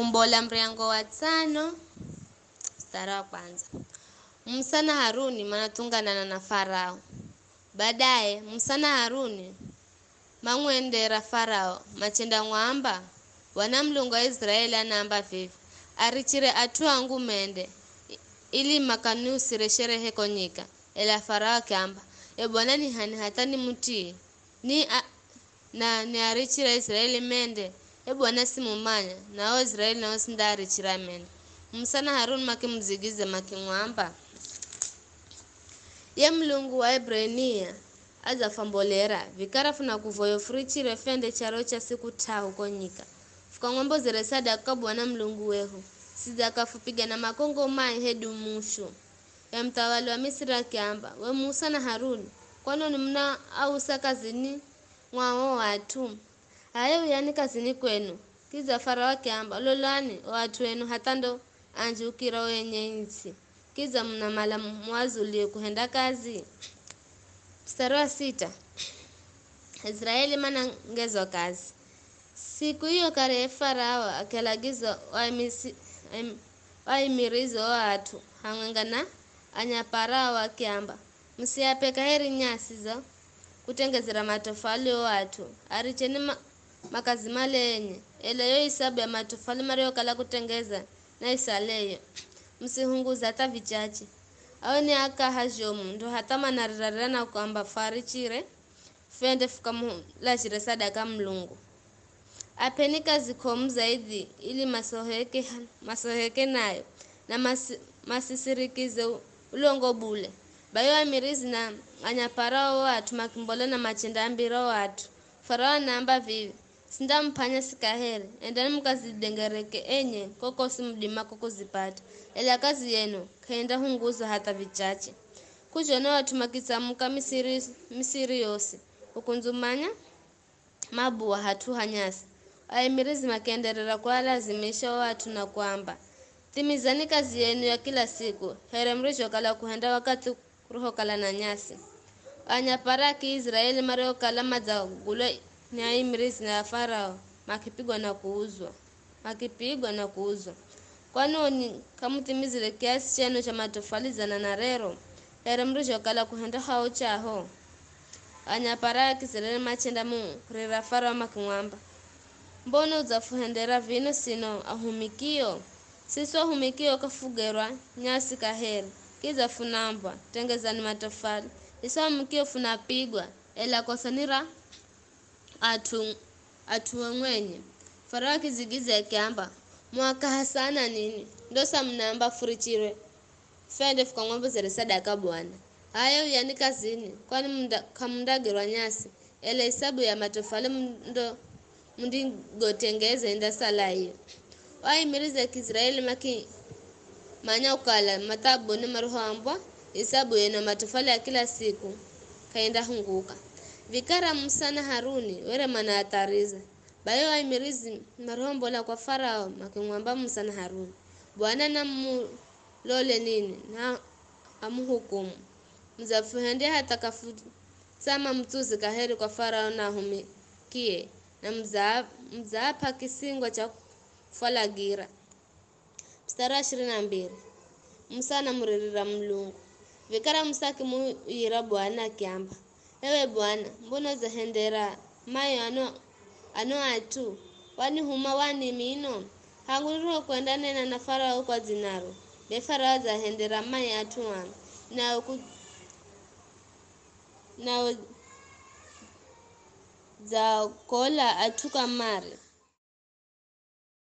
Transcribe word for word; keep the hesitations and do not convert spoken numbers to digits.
Kumbola muryango wa tsano, mstari wa kwanza. Musa na Haruni manathunganana na Farao. Baadaye Musa na Haruni mang'wendera Farao, machendamwamba, Bwana Mulungu wa Israeli anaamba vivi, arichire at'u angu mende, ili makaniusire sherehe ko nyika. Ela Farao akiamba, E Bwana, ni h'ani hatha nimutii? Ni a, na niarichire Israeli mende? E Bwana simumanya, na o Israeli nao sindaarichira mende. Musa na Haruni makimuzigiza makimwamba, Ye Mulungu wa Ebrania adzafwambolera, vikara funakuvoya furichire fende charo cha siku t'ahu ko nyika, fukamwambozere sadaka kwa Bwana Mulungu wehu, sidza kafupiga na makongo mai hedu mushu. Ye muthawali wa Misiri akiamba, We Musa na Haruni, kwanoni munaausa kazini mwa o at'u? H'aya uyani kazini kwenu. Kidza Farao akiamba, Lolani, o at'u enu hatha ndo anji ukira o enye its'i. Kidza munamala muazulie kuhenda kazi? Mstari wa sita. Israeli manangezwa kazi. Siku iyo kare Farao akialagiza waimisi- waim- waimirize o at'u hamwenga na anyaparao akiamba, Musiape kaheri nyasi za kutengezera matofali o at'u, aricheni ma- makazimale enye. Ela yo isabu ya matofali mariokala kutengeza naisaleyo, musihunguze hatha vichache. Ao ni akaha zhomu ndo hatha manarira-rira na kuamba, Fwarichire fende fukamulazhire sadaka Mulungu. Apeni kazi k'omu zaidhi ili masoheke, masoheke nayo, na masi- masisirikize u- ulongo bule. Bai o amirizi na anyaparao o at'u makimbola na machendaambira o at'u, Farao anaamba vivi, Sindamup'a nyasi kaheri, endani mukazidengereke enye kokosi mudimako kuzipata, ela kazi yenu k'ayendahunguzwa hatha vichache. K'uzhona o at'u makitsamuka Misiri, Misiri yosi, ukundzumanya mabuwa hat'u ha nyasi. Aimirizi makienderera kualazimisha o at'u na kuamba, Thimizani kazi yenu ya kila siku, here murizhokala kuhenda wakathi kurihokala na nyasi. Anyapara a Kiiziraeli mariokala madzagulwa ni aimirizi na Farao makipigwa na kuuzwa. Makipigwa na kuuzwa. Kwani oni k'amuthimizire kiasi chenu cha matofali dzana na rero, here murizhokala kuhenda haho chaho? Anyapara a Kiiziraeli machendamurira Farao makimwamba, Mbona udzafuhendera vino sino ahumikio? Siswi ahumikio k'afugerwa nyasi kaheri, kidza funambwa, tengezani matofali. Siswi ahumikio funapigwa, ela kosa ni ra at'u at'u mwenye. Farao akidzigidzya akiamba, Mwakaha sana ninwi, ndosa munaamba furichirwe fende fukamwambozere sadaka Bwana. H'aya uyani kazini, kwani munda- k'amundagerwa nyasi, ela isabu ya matofali mundo mundigotengeze indasala iyo. Waimiriza Kiiziraeli makimanya kukala mathabuni marihoambwa, isabu yeno matofali ya kila siku k'ayendahunguka. Vikara Musa na Haruni were manaathariza. Bai o aimirizi marihombola kwa Farao makimwamba Musa na Haruni, Bwana namulole nini na amuhukumu. Mudzafuhendya hatha kafutsama mutsuzi kaheri kwa Farao na ahumikie, na mudza- mudzaap'a kisingwa cha kufwalagira. Mstari wa ishirini na mbili. Musa anamuririra Mulungu. Vikara Musa akimuuyira Bwana akiamba, Ewe Bwana, mbona udzahendera mai ano, ano at'u? Wanihuma wani mino? Hangu nirihokwenda nena na Farao kwa dzinaro, be Farao adzahendera mai at'u angu, na uku, na u- dzakola at'u kamare.